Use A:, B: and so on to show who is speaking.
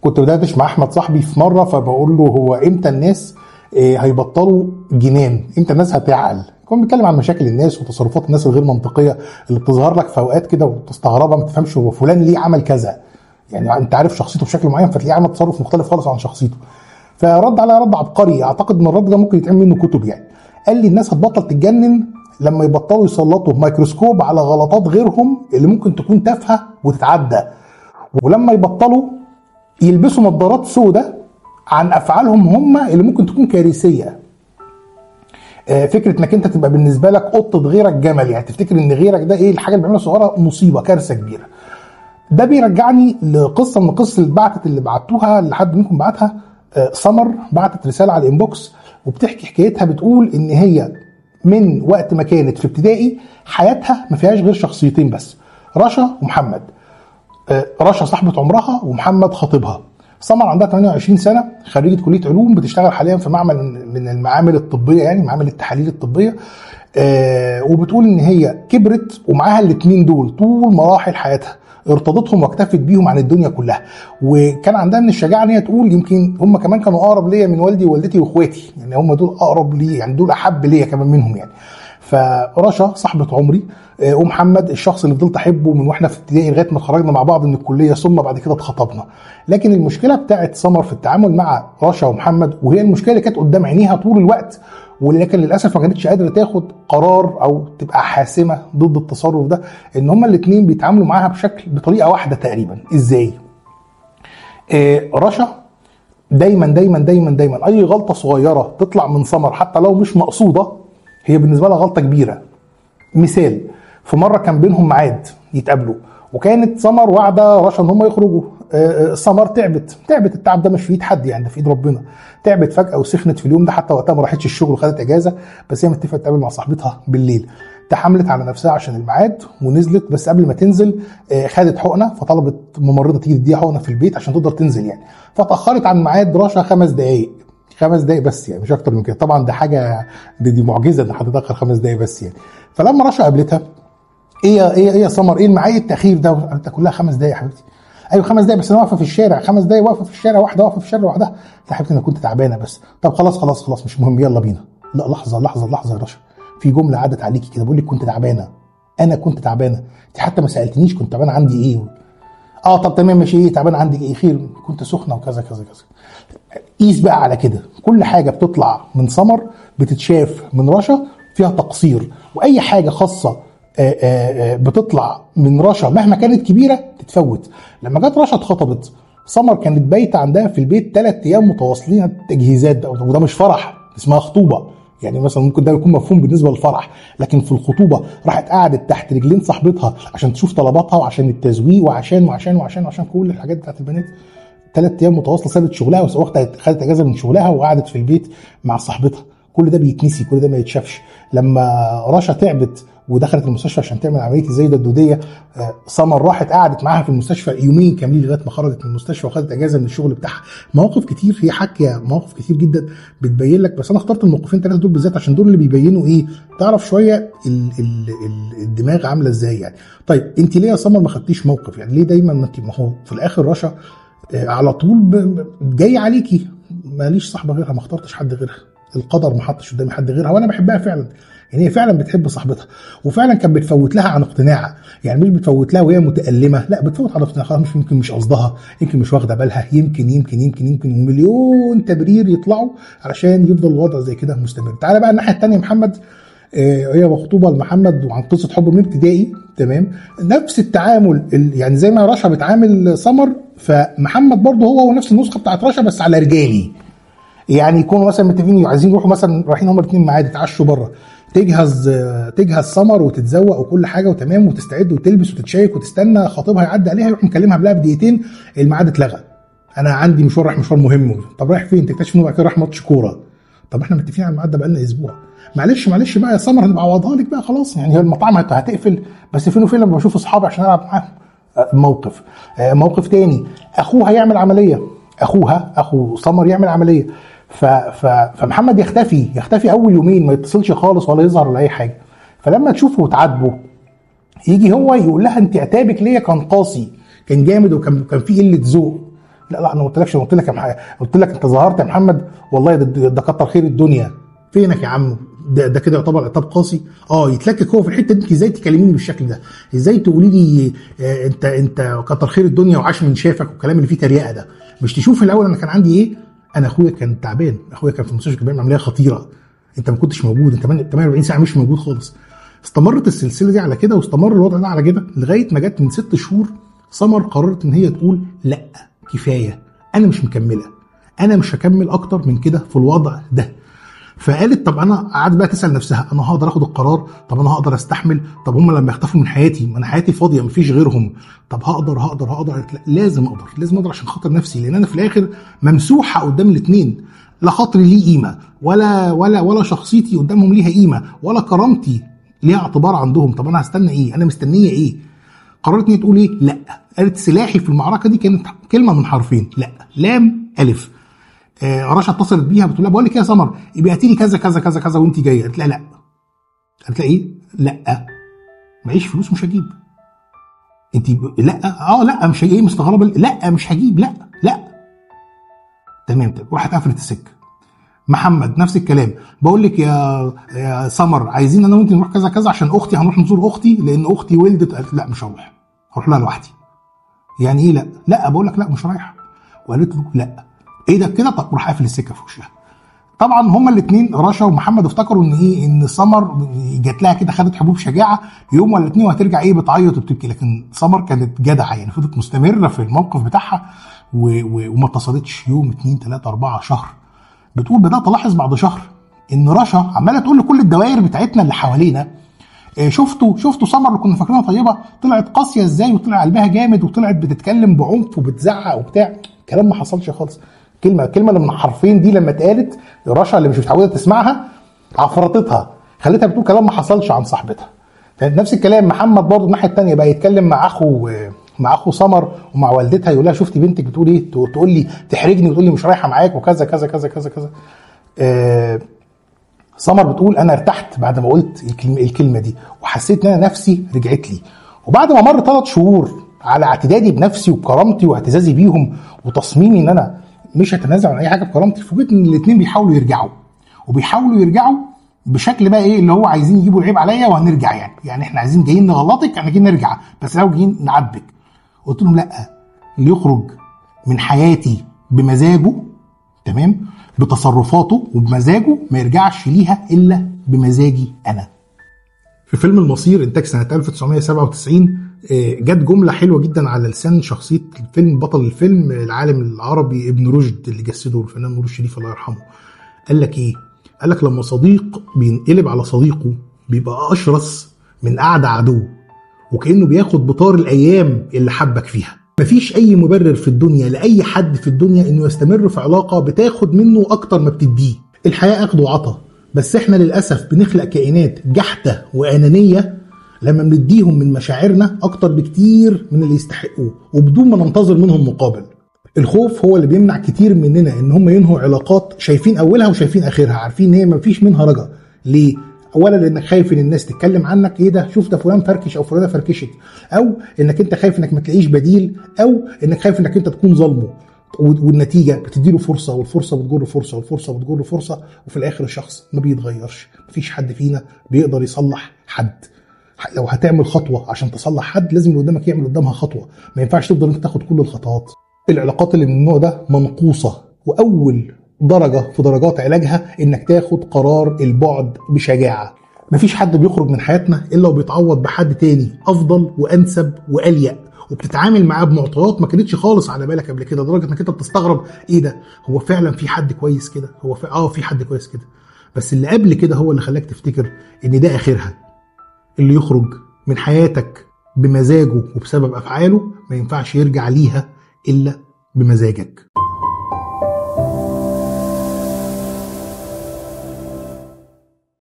A: كنت بدردش مع احمد صاحبي في مرة، فبقول له هو امتى الناس هيبطلوا جنان؟ امتى الناس هتعقل؟ كنا بنتكلم عن مشاكل الناس وتصرفات الناس الغير منطقية اللي بتظهر لك في اوقات كده وتستغربها، ما تفهمش هو فلان ليه عمل كذا، يعني انت عارف شخصيته بشكل معين فتلاقيه عمل تصرف مختلف خالص عن شخصيته. فرد على رد عبقري، اعتقد ان الرد ده ممكن يتعمل منه كتب. يعني قال لي الناس هتبطل تتجنن لما يبطلوا يسلطوا بميكروسكوب على غلطات غيرهم اللي ممكن تكون تافهة وتتعدى، ولما يبطلوا يلبسوا نظارات سوداء عن افعالهم هم اللي ممكن تكون كارثية. فكرة انك انت تبقى بالنسبة لك قطة غيرك جمل، يعني تفتكر ان غيرك ده ايه الحاجة اللي بيعملها صغيرة، مصيبة كارثة كبيرة. ده بيرجعني لقصة من القصص اللي بعتت، اللي بعتوها لحد منكم بعتها. سمر بعتت رسالة على ال inbox وبتحكي حكايتها، بتقول ان هي من وقت ما كانت في ابتدائي حياتها ما فيهاش غير شخصيتين بس، رشا ومحمد. رشا صاحبة عمرها ومحمد خطيبها. سمر عندها 28 سنة، خريجة كلية علوم، بتشتغل حاليا في معمل من المعامل الطبية، يعني معامل التحاليل الطبية. وبتقول ان هي كبرت ومعاها الاثنين دول طول مراحل حياتها، ارتضتهم واكتفت بيهم عن الدنيا كلها، وكان عندها من الشجاعة ان هي تقول يمكن هم كمان كانوا اقرب ليا من والدي ووالدتي واخواتي، يعني هم دول اقرب لي، يعني دول احب ليا كمان منهم يعني. فرشا صاحبة عمري، ومحمد الشخص اللي فضلت احبه من واحنا في ابتدائي لغاية ما خرجنا مع بعض من الكلية، ثم بعد كده اتخطبنا. لكن المشكلة بتاعت سمر في التعامل مع رشا ومحمد، وهي المشكلة اللي كانت قدام عينيها طول الوقت، ولكن للاسف ما كانتش قادرة تاخد قرار او تبقى حاسمة ضد التصرف ده، ان هما الاثنين بيتعاملوا معاها بشكل بطريقة واحدة تقريبا. ازاي؟ رشا دايما دايما دايما دايما اي غلطه صغيرة تطلع من سمر حتى لو مش مقصوده هي بالنسبة لها غلطه كبيرة. مثال، في مرة كان بينهم ميعاد يتقابلوا، وكانت سمر وعده رشا ان هم يخرجوا. سمر تعبت، التعب ده مش في ايد حد يعني، ده في ايد ربنا. تعبت فجاة وسخنت في اليوم ده، حتى وقتها ما راحتش الشغل وخدت اجازه، بس هي متفقه تتقابل مع صاحبتها بالليل. تحملت على نفسها عشان الميعاد ونزلت، بس قبل ما تنزل خدت حقنه، فطلبت ممرضة تيجي تديها حقنه في البيت عشان تقدر تنزل يعني. فتاخرت عن ميعاد رشا 5 دقائق، 5 دقايق بس يعني، مش اكتر من كده. طبعا ده حاجة، دي معجزه ان حد تاخر 5 دقايق بس يعني. فلما رشا قابلتها، ايه يا ايه يا سمر، ايه المعايا التاخير ده؟ انت كلها 5 دقايق يا حبيبتي. ايوه 5 دقايق بس، انا واقفة في الشارع 5 دقايق، واقفة في الشارع واحدة، واقفة في الشارع لوحدها. يا حبيبتي انا كنت تعبانة بس. طب خلاص خلاص خلاص مش مهم، يلا بينا. لا لحظة لحظة لحظة يا رشا، في جملة عدت عليكي كده، بقول لك كنت تعبانة، انا كنت تعبانة، انت حتى ما سالتنيش كنت تعبانة عندي ايه. طب تمام ماشي، ايه تعبانة عندك ايه؟ خير، كنت سخنة وكذا كذا كذا. قيس بقى على كده، كل حاجة بتطلع من سمر بتتشاف من رشا فيها تقصير، واي حاجة خاصة بتطلع من رشا مهما كانت كبيرة تتفوت. لما جت رشا اتخطبت، سمر كانت بايته عندها في البيت 3 ايام متواصلين التجهيزات ده، وده مش فرح، اسمها خطوبه يعني، مثلا ممكن ده يكون مفهوم بالنسبة للفرح، لكن في الخطوبة راحت قعدت تحت رجلين صاحبتها عشان تشوف طلباتها وعشان التزويق وعشان وعشان وعشان وعشان كل الحاجات بتاعت البنات. 3 ايام متواصلة سابت شغلها وخدت اجازه من شغلها وقعدت في البيت مع صاحبتها. كل ده بيتنسي، كل ده ما يتشافش. لما رشا تعبت ودخلت المستشفى عشان تعمل عملية الزايدة الدوديه، سمر راحت قعدت معاها في المستشفى يومين كاملين لغاية ما خرجت من المستشفى وخدت اجازه من الشغل بتاعها. مواقف كتير هي حكيه، مواقف كتير جدا بتبين لك، بس انا اخترت الموقفين 3 دول بالذات عشان دول اللي بيبينوا ايه، تعرف شوية الدماغ عامله ازاي يعني. طيب انت ليه يا سمر ما خدتيش موقف يعني؟ ليه دايما ما هو في الاخر رشا على طول جاي عليكي، ماليش صاحبه غيرها، ما اخترتش حد غيرها، القدر ما حطش قدامي حد غيرها، وانا بحبها فعلا يعني، هي فعلا بتحب صاحبتها، وفعلا كانت بتفوت لها عن اقتناع يعني، مش بتفوت لها وهي متألمة، لا بتفوت عن اقتناع، خلاص مش يمكن مش قصدها، يمكن مش واخده بالها، يمكن يمكن يمكن يمكن، ومليون تبرير يطلعوا علشان يفضل الوضع زي كده مستمر. تعالى بقى الناحية الثانية، محمد، هي مخطوبه لمحمد وعن قصة حب من ابتدائي، تمام، نفس التعامل يعني زي ما رشا بتعامل سمر، فمحمد برضه هو نفس النسخة بتاعت رشا بس على رجالي يعني. يكونوا مثلا متفقين عايزين يروحوا مثلا، رايحين هما الاثنين معاد يتعشوا بره، تجهز سمر وتتزوق وكل حاجة وتمام، وتستعد وتلبس وتتشيك وتستنى خطيبها يعدي عليها، يروح مكلمها قبلها بدقيقتين، الميعاد اتلغى، انا عندي مشوار، رايح مشوار مهم. طب رايح فين؟ تكتشف انه بعد كده رايح ماتش كورة. طب احنا متفقين على الميعاد ده بقالنا اسبوع، معلش معلش بقى يا سمر هنبقى عوضها لك بقى خلاص يعني، هي المطاعم هتقفل، بس فين وفين لما بشوف اصحابي عشان العب معاهم. موقف موقف تاني، اخوها يعمل عملية، اخوها اخو سمر يعمل عملية، فمحمد يختفي اول يومين، ما يتصلش خالص ولا يظهر ولا اي حاجة. فلما تشوفه وتعاتبه يجي هو يقول لها انت عتابك ليا كان قاسي، كان جامد، وكان فيه قلة ذوق. لا لا انا ما قلتلكش، انا قلت لك يا قلت لك انت ظهرت يا محمد، والله ده كتر خير الدنيا، فينك يا عم؟ ده كده يعتبر عتاب قاسي. يتلكك هو في الحتة دي، انت ازاي تكلميني بالشكل ده؟ ازاي تقولي لي انت كتر خير الدنيا وعاش من شافك والكلام اللي فيه تريقه ده؟ مش تشوف الاول انا كان عندي ايه؟ انا اخويا كان تعبان، اخويا كان في المستشفى، كان بيعمل عملية خطيرة، انت ما كنتش موجود، انت 48 ساعة مش موجود خالص. استمرت السلسلة دي على كده، واستمر الوضع ده على كده لغاية ما جت من 6 شهور سمر قررت ان هي تقول لا كفاية، انا مش مكملة، انا مش هكمل اكتر من كده في الوضع ده. فقالت طب انا قعدت بقى تسال نفسها، انا هقدر اخد القرار؟ طب انا هقدر استحمل؟ طب هم لما يختفوا من حياتي، ما انا حياتي فاضية مفيش غيرهم، طب هقدر هقدر هقدر؟ لا لازم اقدر، لازم اقدر عشان خاطر نفسي، لان انا في الاخر ممسوحة قدام الاثنين، لا خاطري ليه قيمة ولا ولا ولا شخصيتي قدامهم ليها قيمة، ولا كرامتي ليها اعتبار عندهم. طب انا هستنى ايه؟ انا مستنيه ايه؟ قررت ان تقول ايه؟ لا. قالت سلاحي في المعركة دي كانت كلمة من حرفين، لا، لام الف. رشا اتصلت بيها بتقول لها بقول لك ايه يا سمر، يبقى هاتي لي كذا كذا كذا كذا وانت جاية. قالت لها لا. قالت لها ايه؟ لا معيش فلوس مش هجيب. انت لا لا مش هجيب، مستغربه، لا مش هجيب، لا لا تمام. طب راحت قفلت السكة. محمد نفس الكلام، بقول لك يا سمر عايزين انا وانت نروح كذا كذا عشان اختي، هنروح نزور اختي لان اختي ولدت. قالت لا مش هروح، هروح لها لوحدي. يعني ايه لا؟ لا بقول لك لا مش رايحة. وقالت له لا. ايه ده كده؟ طب راح قافل السكة في وشها. طبعا هما الاثنين رشا ومحمد افتكروا ان ايه، ان سمر جات لها كده خدت حبوب شجاعة يوم ولا اتنين وهترجع ايه بتعيط وبتبكي، لكن سمر كانت جدعه يعني، فضلت مستمرة في الموقف بتاعها وما اتصلتش يوم 2 3 4 شهر. بتقول بدات الاحظ بعد شهر ان رشا عماله تقول لكل الدوائر بتاعتنا اللي حوالينا، شفتوا سمر اللي كنا فاكرينها طيبة طلعت قاسية ازاي، وطلع قلبها جامد، وطلعت بتتكلم بعنف وبتزعق وبتاع، كلام ما حصلش خالص. كلمة اللي من حرفين دي لما اتقالت رشا اللي مش متعوده تسمعها عفرتتها، خلتها بتقول كلام ما حصلش عن صاحبتها. نفس الكلام محمد برضه الناحية الثانية بقى يتكلم مع اخو سمر ومع والدتها، يقول لها شفتي بنتك بتقول ايه؟ تقول لي تحرجني وتقول لي مش رايحة معاك وكذا كذا كذا كذا كذا. سمر بتقول انا ارتحت بعد ما قلت الكلمة دي، وحسيت ان انا نفسي رجعت لي. وبعد ما مر 3 شهور على اعتدادي بنفسي وبكرامتي واعتزازي بيهم وتصميمي ان انا مش هتنازل عن اي حاجة بكرامتي، فوجئت ان الاثنين بيحاولوا يرجعوا، وبيحاولوا يرجعوا بشكل بقى ايه اللي هو عايزين يجيبوا العيب عليا وهنرجع، يعني احنا عايزين جايين نغلطك، احنا جايين نرجع، بس لو جايين نعاتبك. قلت لهم لا، اللي يخرج من حياتي بمزاجه تمام، بتصرفاته وبمزاجه، ما يرجعش ليها الا بمزاجي انا. في فيلم المصير انتاج سنة 1997 جت جملة حلوة جدا على لسان شخصية الفيلم، بطل الفيلم العالم العربي ابن رشد اللي جسده الفنان نور الشريف الله يرحمه. قال لك ايه؟ قال لك لما صديق بينقلب على صديقه بيبقى اشرس من اعدى عدو، وكانه بياخد بطار الايام اللي حبك فيها. مفيش اي مبرر في الدنيا لاي حد في الدنيا انه يستمر في علاقة بتاخد منه اكتر ما بتديه. الحياة اخد وعطا، بس احنا للاسف بنخلق كائنات جحده وانانيه لما بنديهم من مشاعرنا اكتر بكتير من اللي يستحقوه، وبدون ما ننتظر منهم مقابل. الخوف هو اللي بيمنع كتير مننا ان هم ينهوا علاقات شايفين اولها وشايفين اخرها، عارفين ان هي مفيش منها رجا. ليه؟ اولا لانك خايف ان الناس تتكلم عنك، ايه ده شوف ده فلان فركش او فلانه فركشت، او انك انت خايف انك ما تلاقيش بديل، او انك خايف انك انت تكون ظالمه، والنتيجة بتديله فرصة، والفرصة بتجر فرصة، والفرصة بتجر فرصة، وفي الاخر الشخص ما بيتغيرش. مفيش حد فينا بيقدر يصلح حد. لو هتعمل خطوة عشان تصلح حد لازم اللي قدامك يعمل قدامها خطوة، ما ينفعش تفضل انت تاخد كل الخطوات. العلاقات اللي من النوع ده منقوصه، واول درجه في درجات علاجها انك تاخد قرار البعد بشجاعة. مفيش حد بيخرج من حياتنا الا وبيتعوض بحد تاني افضل وانسب واليق، وبتتعامل معاه بمعطيات ما كانتش خالص على بالك قبل كده، لدرجة انك انت بتستغرب ايه ده، هو فعلا في حد كويس كده؟ هو في حد كويس كده، بس اللي قبل كده هو اللي خلاك تفتكر ان ده اخرها. اللي يخرج من حياتك بمزاجه وبسبب افعاله ما ينفعش يرجع ليها الا بمزاجك.